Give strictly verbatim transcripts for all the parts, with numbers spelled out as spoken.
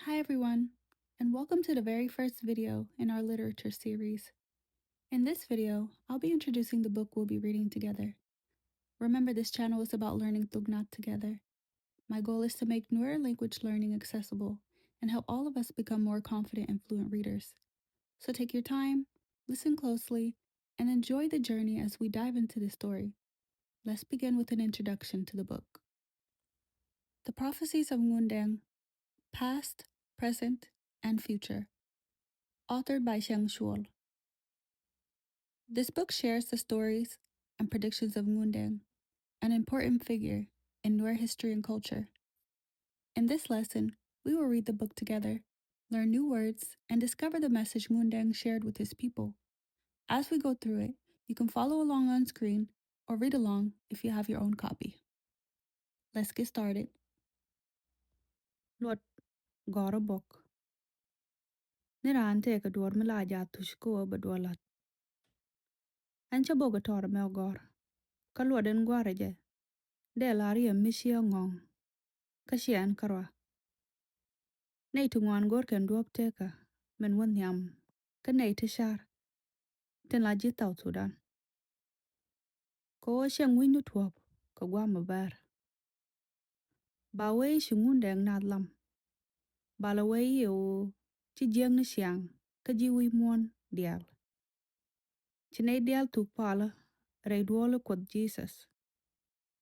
Hi everyone, and welcome to the very first video in our literature series. In this video, I'll be introducing the book we'll be reading together. Remember, this channel is about learning Thok Nath together. My goal is to make Nuer language learning accessible and help all of us become more confident and fluent readers. So take your time, listen closely, and enjoy the journey as we dive into the story. Let's begin with an introduction to the book. The Prophecies of Ngundeng, Past, Present, and Future. Authored by Chiang Shuol. This book shares the stories and predictions of Ngundeng, an important figure in Nuer history and culture. In this lesson, we will read the book together, learn new words, and discover the message Ngundeng shared with his people. As we go through it, you can follow along on screen or read along if you have your own copy. Let's get started. Luɔt gɔ̱rä bok. Ni raan tëëkɛ duɔ̱ɔ̱r mi la jath tuc kä ɣöö bɛ duɔ̱ɔ̱r la̱t. Ɛn cä bok ɛ tɔɔr ɛmɛ ɔ gɔ̱r. Kä luɔt ɛn gua̱rä jɛ. Dee la̱r yɛ mi ciɛ ŋɔ̱ŋ. Kä ciɛ ɛn kärɔa. Nɛy ti ŋuan go̱o̱r kɛn duɔ̱ɔ̱p tëëkä min wä nhiam. Kä nɛy ti car. Tin la ji̱ South Sudan. Kɛ ɣöö cieŋ wi̱cni tuɔ̱ɔ̱p kɛ gua̱a̱m ɛ bäär. Ba wee ci Ŋundɛŋ naath lam. Ba la wee i̱ ɣöö ci jiäkni ciaŋ kä ji̱ wi̱i̱ muɔ̱ɔ̱n diaal. Ci nɛy diaal thuk palä rɛy duɔ̱ɔ̱li Kuɔth Jesus.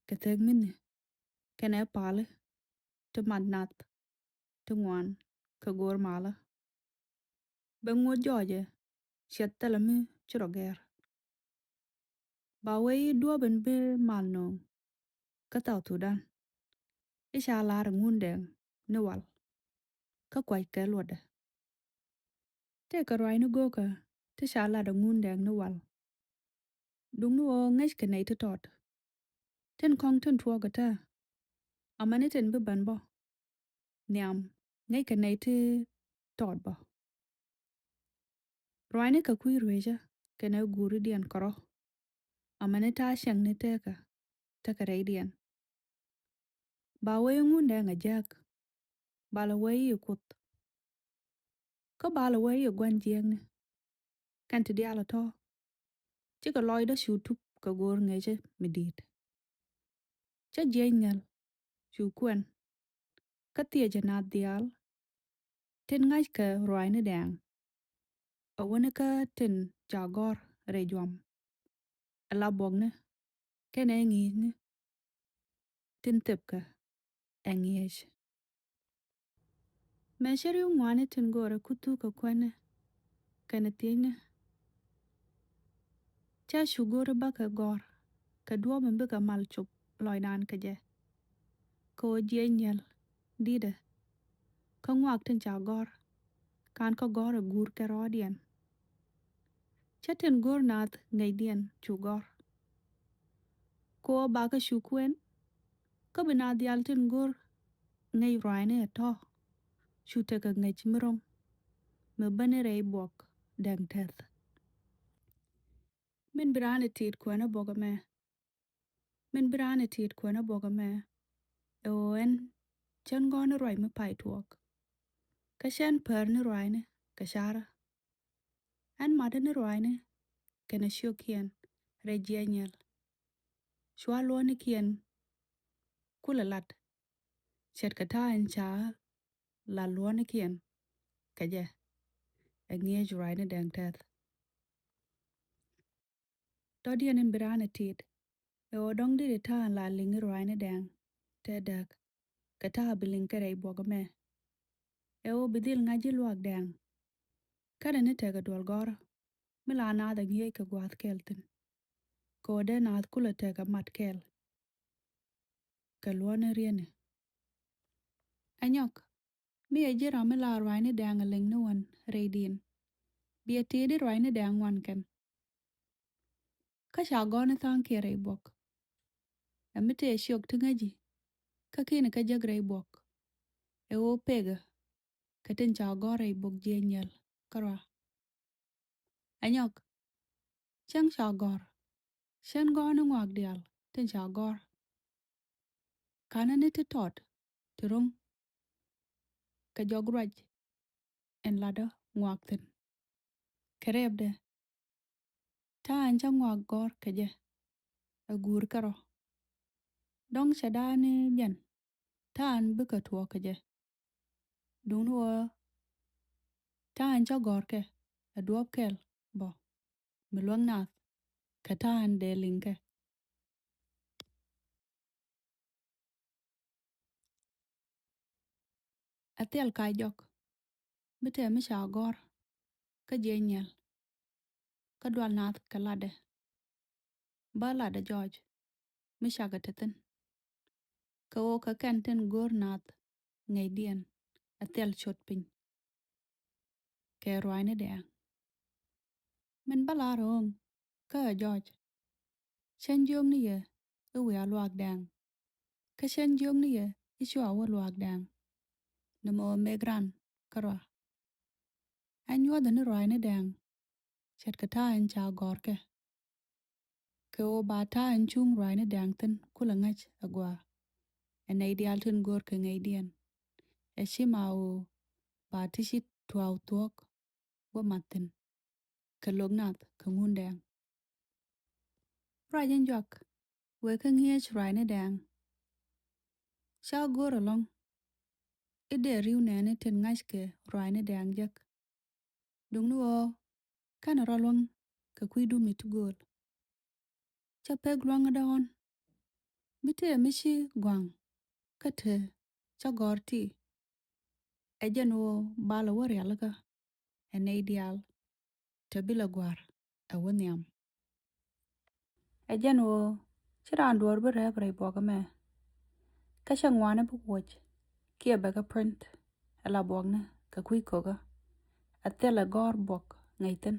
Kɛ thek mi̱ni kɛnɛ palä ti mat nath ti ŋuan kɛ go̱o̱r malä. Bɛ ŋuɔ̱t jɔɔcɛ ciɛth thilɛ mi ci rɔ gɛr. Ba wee i̱ duɔ̱ɔ̱p in bi mal nööŋ kä South Sudan. I̱ ca lar ɛ Ŋundɛŋ ni wal kä kuackɛ luɔtdɛ. Tëëkɛ ruaacni go̱o̱kä ti ca lat ɛ Ŋundɛŋ ni wal. Duŋni ɣöö ŋäckɛ nɛy ti tɔt. Tin kɔ̱ŋ tin tuɔɔk ɛ tää. Amäni tin bi ben bä nhiam ŋäckɛ nɛy ti tɔt bä. Ruaacni kɛ kui̱ ruëëcä kɛnɛ guuridiɛn kärɔ̱. Amäni ta̱a̱ cäŋni tëëkä tekɛ rɛydiɛn. Ba wee Ŋundɛŋ ɛ jääk. Ba la wee i̱ Kuoth. Kä ba la wee i̱ gua̱n jiäkni. Kɛn ti diaal ɛ tɔ̱. Cikɛ lɔcdä cu tup kɛ go̱o̱r ŋäcä mi di̱i̱t. Cä jiɛc nhial cu kuɛn. Kä thiecä naath diaal tin ŋa̱ckɛ ruaacni dɛŋ. A wäni kä tin ca gɔ̱r rɛy juɔ̱m. Ɛ la buɔkni kɛnɛ ŋi̱i̱cni tin thepkɛ ɛ ŋi̱eec. Mëë cä ri̱w ŋuani tin go̱o̱rɛ kuth thuk kɛ kuɛni kɛnɛ thiecni. Cä cu go̱o̱ri bakɛ gɔ̱r kɛ duɔ̱ɔ̱p in bikɛ mal cop lɔcdan kɛ jɛ. Kɛ ɣöö jiɛc nhial di̱tdɛ kä ŋuak tin ca gɔ̱r. Kan kä gɔ̱r ɛ guur kɛ rɔɔdiɛn. Cä tin go̱r naath ŋäcdiɛn cu gɔ̱r. Kɛ ɣöö bakɛ cu kuɛn. Kä bi naath diaal tin go̱r ŋäc ruaacni ɛ tɔ̱. Cu tekɛ ŋäc mi ro̱ŋ mi bäni rɛy buɔk dɛŋ tɛth. Min bi raan ɛ ti̱i̱t kuɛn ɛ buɔk ɛmɛ. Min bi raan ɛ ti̱i̱t kuɛn ɛ buɔk ɛmɛ. Ɛ ɣöö ɛn cän gɔ̱r ni ruac mi pay tuɔɔk. Kä cän pär ni ruaacni kɛ carä. Ɛn matdä ni ruaacni kɛnɛ ciökiɛn rɛy jiɛc nhial. Cua luɔ̱ɔ̱nikiɛn kulɛ lat. Ce̱tkɛ ta̱a̱ in ca la luɔ̱ɔ̱nikiɛn kɛ jɛ. Ɛ ŋi̱eec ruaacni dɛŋ tɛth. Dɔ̱diɛn in bi raan ɛ ti̱i̱t. Ɛ ɣöö dɔ̱ŋ di̱t ɛ ta̱a̱ in la liŋ i̱ ruaacni dɛŋ tɛth dääk. Kɛ ta̱a̱ bi liŋ kɛ rɛy buɔk ɛmɛ. Ɛ ɣöö bi dhil ŋa̱c ji̱ luaak dɛŋ. Kɛnɛ ni tekɛ duɔl gɔ̱rä mi la naath ɛ ŋi̱eec kɛ gua̱a̱th kɛl thi̱n. Kɛ ɣöö dee naath kulɛ tekɛ mat kɛl. Kɛ luɔ̱ɔ̱ni rietni. Ɛ nyɔk mi ɛ ji̱ ram mi la ruaacni dɛŋ ɛ liŋ ni wän rɛydiɛn. Biɛ ti̱i̱t i̱ ruaacni dɛŋ ŋuan kɛn. Kä ca gɔ̱r ni tha̱a̱ŋkiɛn rɛy buɔk. Ɛ mi tëë ciök ti ŋäci kä ki̱ni kä jek rɛy buɔk. Ɛ ɣöö pekɛ kɛ tin ca gɔ̱r rɛy buɔk jiɛc nhial kärɔa. Ɛ nyɔk cäŋ ca gɔ̱r. Cän gɔ̱r ni ŋuak diaal tin ca gɔ̱r. Kanɛ ni ti tɔt ti ro̱ŋ. kɛ jɔk ruac in latdä ŋuak thi̱n. Kɛ rɛpdɛ, ta̱a̱ in cä ŋuak gɔ̱r kɛ jɛ ɛ guur kärɔ̱. Dɔ̱ŋ cɛ da̱a̱ ni jɛn ta̱a̱ in bikɛ tuɔɔk kɛ jɛ. Duŋni ɣöö ta̱a̱ in cä gɔ̱r kɛ ɛ duɔ̱ɔ̱p kɛl bä mi luäŋ nath kɛ ta̱a̱ in dee liŋ kɛ. Ɛ thil kac jɔk mi tëë mi ca gɔ̱r kä jiɛc nyɛl kä dual nath kɛ latdɛ. Bä latdɛ jɔɔc mi cakɛ te thi̱n. Kɛ ɣöö kɛ kɛn tin go̱o̱r nath ŋäcdiɛn ɛ thil cot piny kɛ ruaacni dɛɛŋ. Min bä lar ɣööŋ kä ɛ jɔɔc, cän jiök ni yɛ i̱ wiaa luaak dɛɛŋ, kä cän jiök ni yɛ i̱ cua wä luaak dɛɛŋ. Nɛmɛ ɣöö mëk ran kärɔa. Ɛ nyuɔ̱thɛ ni ruaacni dɛɛŋ ce̱tkɛ ta̱a̱ in ca gɔ̱r kɛ. Kɛ ɣöö ba ta̱a̱ in cuŋ ruaacni dɛɛŋ thi̱n kulɛ ŋäc agua. Ɛ nɛy diaal tin go̱o̱r kɛ ŋäcdiɛn. Ɛ ci ma ɣöö ba ti ci tuaw thuɔ̱k wä mat thi̱n kɛ lo̱k nath kɛ ŋun dɛɛŋ. Ruac in jɔak wëë kä ŋi̱eec ruaacni dɛɛŋ. Ca go̱o̱r ɛlɔ̱ŋ i̱ dee ri̱w nɛɛni tin ŋa̱ckɛ ruaacni dɛɛŋ jek. Duŋni ɣöö kɛn rɔ luäŋ kɛ kui̱ dumi ti gööl. Cä pek luäŋädä ɣɔ̱n mi tëë mi ci gɔ̱a̱ŋ kä te cä gɔ̱r ti. Ɛ jɛn ɣöö bal ɛ wä rialikä ɛ nɛy diaal te bi lɛ gua̱r ɛ wä nhiam. Ɛ jɛn ɣöö ci raan duɔ̱ɔ̱r bi rɛp rɛy buɔk ɛmɛ. Kä cɛ ŋuani bi kuɔc kiɛ bɛ kɛ print ɛ la buɔkni kɛ kui̱ kokä. Ɛ thilɛ gɔ̱r buɔk ŋäc thi̱n